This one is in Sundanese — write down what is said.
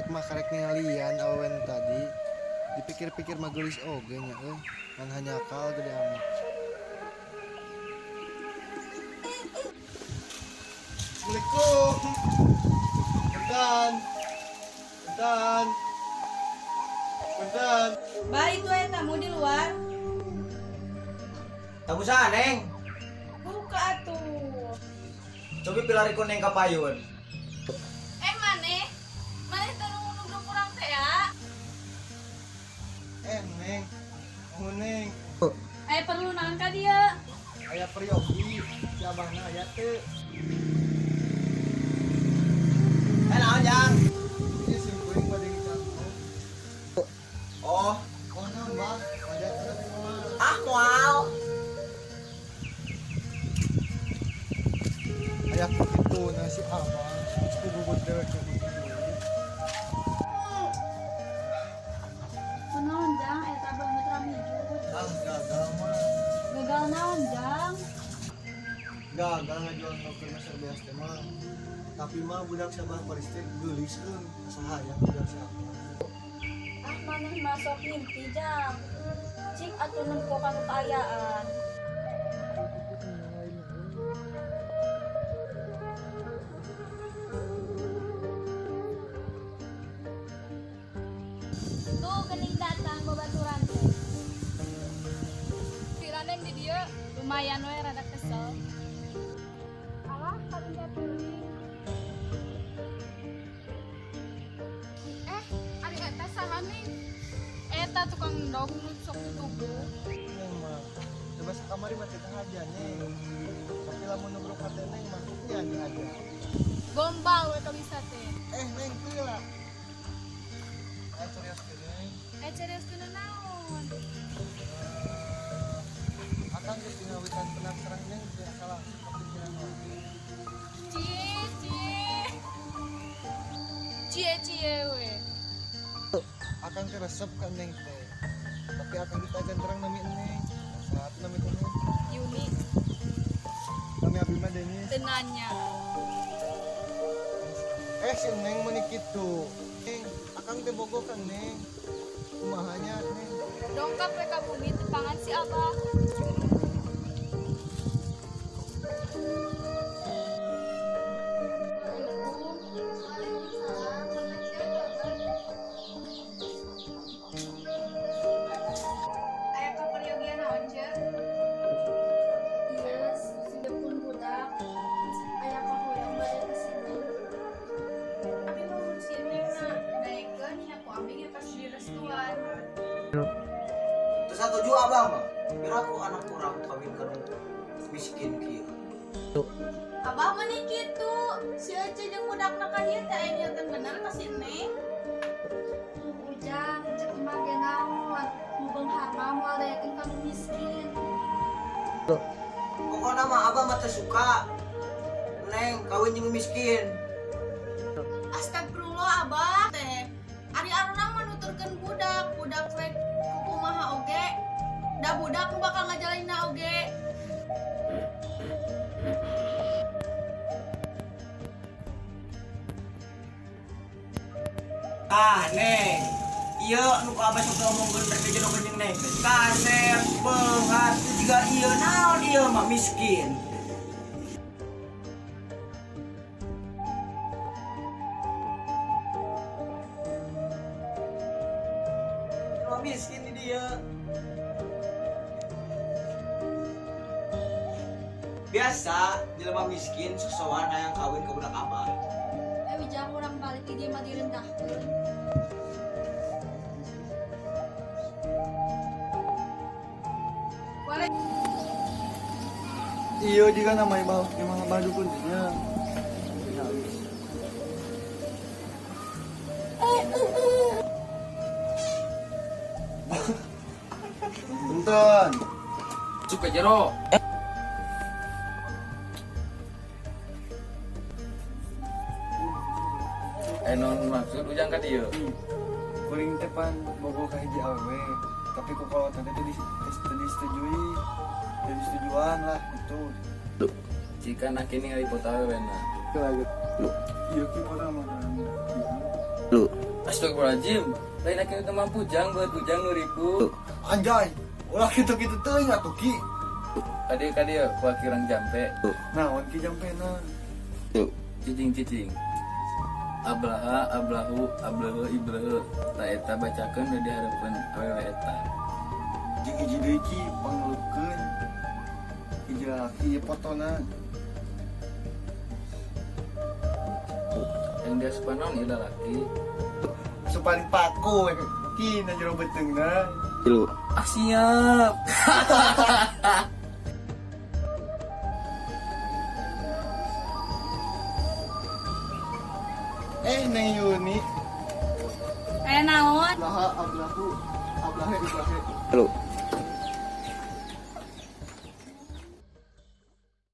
Dewek mah karek ningalian awewe nu tadi. Dipikir-pikir mah geulis oge nya euy. Ngan hanjakal gede amat. Assalamualaikum. Punten. Punten. Punten. Bah, itu aya tamu di luar. Tamu saha, Neng? Buka atuh. Cobi pilari ku Neng ka payun. Eh, maneh? Maneh teh nu nubruk urang teh ya? Eh, Neng. Nuhun, Neng. Aya perlu naon ka dieu? Aya peryogi, si abahna aya teu. Eh, naon, Jang? Ieu sim kuring bade ngicangkung. Oh, Oh, naon, Bah? Bade atuh moal. Ah, moal. Aya kitu na si abah geus puguh dewek teh butuh duit. Kunaon, Jang, eta banget ramijut. Ah, gagal mah. Gagal naon, Jang? Gagal ngajual noker meser beas teh mah. Tapi mah budak si Abah Paris teh geulis euy, asa hayang budak si abah. Ah, maneh masuk mimpi, Jang. Cik atuh nempo kanu kaayaan. Tuh geuning datang babaturan teh. Pira Neng di dieu lumayan we rada kesel. Alah, karunya teuing. Eh, ari eta saha Neng? Eta tukang endog nu sok tubuh. Neng mah, coba sakamari mah teu haja, Neng. Tapi lamun nubruk hate Neng mah nya dihaja. Gombal we kabisa teh. Eh, Neng teu lah. Eh, serius ke, Neng. Eh, serius teu naon? Akang geus dingawitan penasaran Neng teu asa langsung kepikiran wae. Cie, cie. Cie, cie we. Akang teh resep ka Neng teh. Tapi akang ditajan terang nami Neng. Saat nami teh Neng. Yuni. Nami abi mah Denis. Teu nanya. Eh, si Neng mah kitu. Neng, akang teh bogoh ka Neng. Kumaha nya, Neng? Dongkap we ka bumi tepangan si Abah. Waalaikumsalam. Aya kaperyogian naon, Ceu? Iya, si pun budak. Aya kahoyong bade ka sini. Abi mau ngurusin Neng na. Daekeun nya ku abi ge pas direstuan. Terus satuju abah mah. Pira ku anak urang kawin ka nu miskin kieu. Abah mah nih kitu. Si Ece jeung budakna ka dieu teh aya niatan bener ka si Neng. Ujang, cek mah ge naon? Nu beunghar mah moal daekeun ka nu miskin. Pokokna mah abah mah teu suka Neng kawin jeung nu miskin. Astagfirullah abah teh. Ari arurang mah nuturkeun budak, budak rek kumaha oge. Da budak nu bakal ngajalaninna oge. Ah, Neng. Ieu nu ku abah sok ngomongkeun rek dijodohkeun jeung Neng. Kasep beunghar teu jiga ieu naon ieu mah miskin. Mah miskin di dieu. Biasa jelema miskin sosokan hayang kawin ka budak abah. Eh, Ujang, urang balik di dieu mah direndahkeun. Iya juga nama emang emang abah dukun nya. Halus. Punten. Masuk ke jero. Eh, non maksud ujang ka dieu. Kuring teh pan bogoh ka hiji awewe, tapi ku kolotna teh teu disetujui. Teu disetujuan lah gitu. Jika nak ini ngali foto awewe na. Iya ki foto mah kan. Lu. Astagfirullahaladzim. Lain aki teu mampu, Jang, buat Ujang nu ripu. Anjay, ulah kitu-kitu teuing atuh, Ki. Kadieu kadieu ku aki urang jampe. Naon, Ki, jampena? Cicing cicing. Ablaha, ablahu, ablehe, iblehe. Ta eta bacakeun we di hareupeun awewe eta. Jeung hiji deui, Ki, panglukeun. Hiji lalaki ieu fotona. Yang dia suka naon ieu lalaki? Supaling paku we, Ki, na jero beuteungna. Ah, siap. Eh, Neng Yuni. Aya naon? Ablaha, ablahu, ablahe, iblahe.